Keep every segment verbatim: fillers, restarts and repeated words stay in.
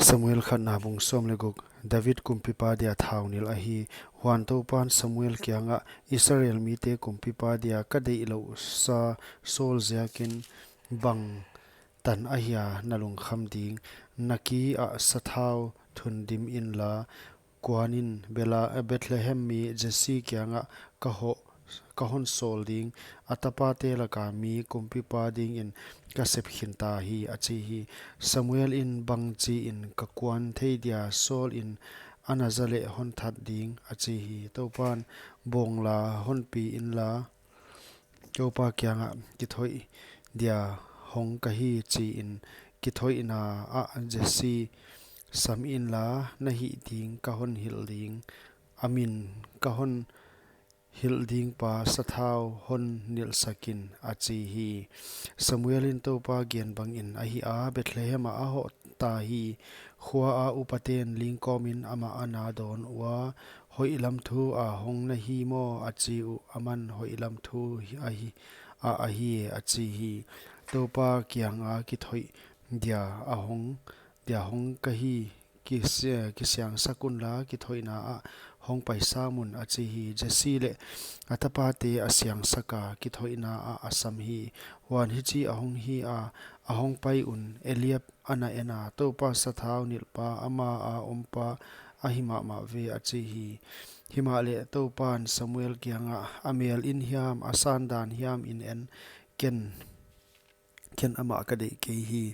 Samuel khatna bung sawm leh guk. David kumpipa dia thau nilh ahi. Huan Toupan Samuel kiangah, Israel mite kumpipa dia ka deihlouhsa Saul ziakin bang tan ahia na lungkham ding? Na ki ah sathau thun dim inla, kuanin Bela-, Bethlehem mi Jesse kiangah ka hoh, ka hon sawl ding, a tapate laka mi kumpipa dingin ka sep khin ta hi, a chi hi. Samuel in, Bangchiin ka kuan thei dia Saul in ana za leh hon that ding? a chi hi. Toupan, Bawngla hon pi inla, Toupa kiangah kithoih dia hong ka hi, chiin, kithoihna ah Jesse sam inla, na hih ding ka hon hilh ding, a min ka hon hilh ding pa sathau hon nilhsak in, a chi hi. Samuel in Toupa gen bangin a hih a, Bethlehem ah a hoh ta hi. Khua a upaten lingkawmin amah ana dawn ua, Hoihlam thu a hong na hi maw? a chi uh. Aman, Hoihlam thu hi, a hi, a, ahi, a chi hi. Toupa kianga kithoih dia a hong, dia hong ka hi, kisia-, kisiangsak unla, kithoihna ah hong pai sam un, a chi hi. Jesse leh a tapate a siangsak a, kithoihna ah a sam hi. Huan hichi a hong hi a, a hong pai un, Eliab ana en a, Toupa sathau nilhpa, ama a ompa ahi mahmah ve, a chi hi. Himahleh Toupan Samuel kiangah, A mel in hiam, a sandan hiam in en, ken, ken amah ka deih kei hi.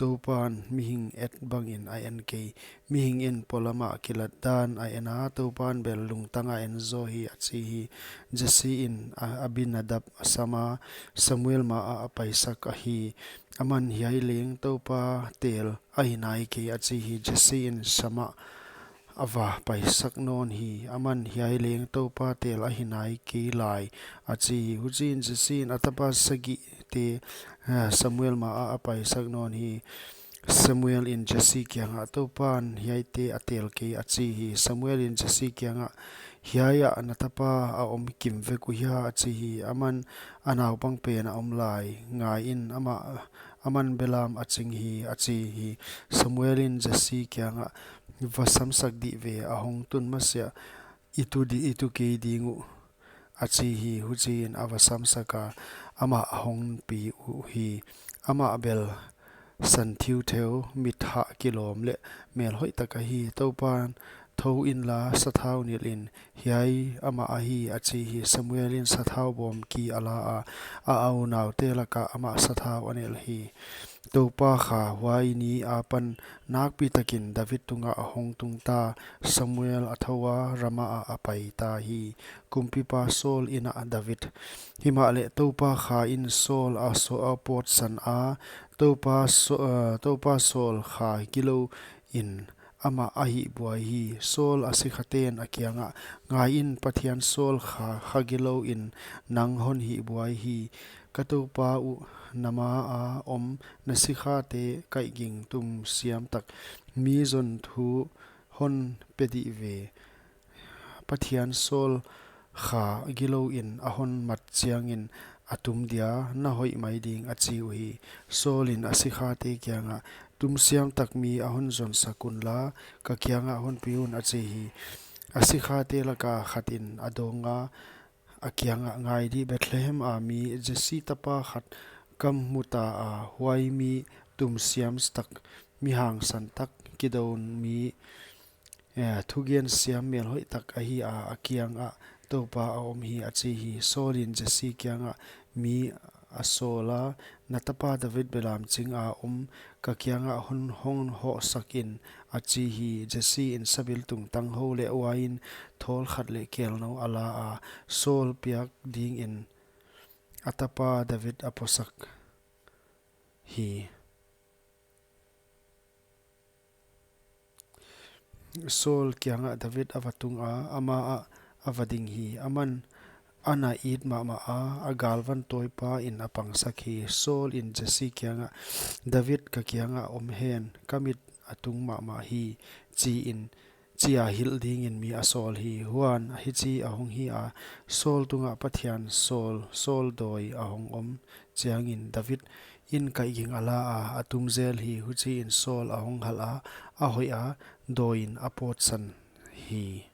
Toupan mihing et bangin a en kei. Mihing in polamah kilat dan a en a, Toupan bel lungtang a en zaw hi, a chi hi. Jesse in, a, Abinadab a sam a, Samuel ma ah a paisak ahi. Aman, Hiai leng Toupa tel ahi nai kei, a chi hi. Jesse in Shama a va paisak nawn hi. Aman, Hiai leng Toupa tel ahi nai kei lai, a chi hi. Huchiin Jesse in a tapa sagihte, eh, Samuel ma ah a paisak nawn hi. Samuel in Jesse kiangah, Toupan hiaite a tel kei, a chi hi. Samuel in Jesse kiangah, Hiai ah na tapa a om kim vek uhia? a chi hi. Aman, A naupang pen a om lai. Ngaiin, amah, aman belam a ching hi, a chi hi. Samuel in Jesse kiangah, Va samsak dih ve, a hong tun masiah i tu di, i tu kei ding uh, a chi hi. Huchiin a va samsak a, amah a hong pi uhi. Amah bel san thiutheu, mit hah kilawm leh mel hoihtak ahi. Toupan, Thou inla, sathau nilh in, hiai amah ahi, a chi hi. Samuel in sathau bawm ki a la a, a unaute lakah amah sathau a nelh hi. Toupa kha huai ni apan nakpi takin David tungah a hong tung ta. Samuel a thou a, Rama ah a pai ta hi. Kumpipa Saul inn ah David. Himahleh Toupa kha in Saul a so-, a pawtsan a, Toupa So-, eh, Toupa Saul kha gilou in amah a hihbuai hi. Saul a sikhaten a kiangah, Ngaiin, Pathian Saul kha, kha gilou in nang hon hihbuai hi. Ka toupa uh, na ma a om na sikhate kaihging tumsiam tak mi zon thu hon pe dih ve. Pathian Saul kha gilou in a hon mat chiangin a tum dia, na hoih mai ding, a chi uhi. Saul in a sikhate kiangah, Tumsiam tak mi a hon zonsak unla, ka kiangah hon pi un, a chi hi. A sikhate laka khat in a dawng a, a kiangah, Ngai di, Bethlehem a mi Jesse tapa khat ka mu ta a, huai mi tumsiam tak, mi hangsan tak, kidon mi, eh, thugen siam mel hoihtak ahi a, a kiangah Toupa a om hi, a chi hi. Saul in Jesse kiangah mi a sawl a, Na tapa David belam ching a om, ka kiangah hon, hon hohsak in, a chi hi. Jesse in sabiltung tanghou leh uain thawl khat leh kelnou a la a, Saul piak dingin a tapa David a puaksak hi. Saul kiangah David a va tung a, ama ah a va ding hi. Aman ana it mahmah a, a galvan tawipa in a pangsak hi. Saul in Jesse kiangah, David ka kiangah om hen, ka mit a tung mahmah hi, chiin, chia hilh dingin mi a sawl hi. Huan hichi a hong hi a, Saul tungah Pathian sawl, sawl dawi a hong om chiangin, David in kaihging a la a, a tum zel hi. Huchiin Saul a hong halh a, a hoiha, dawi in a pawtsan hi.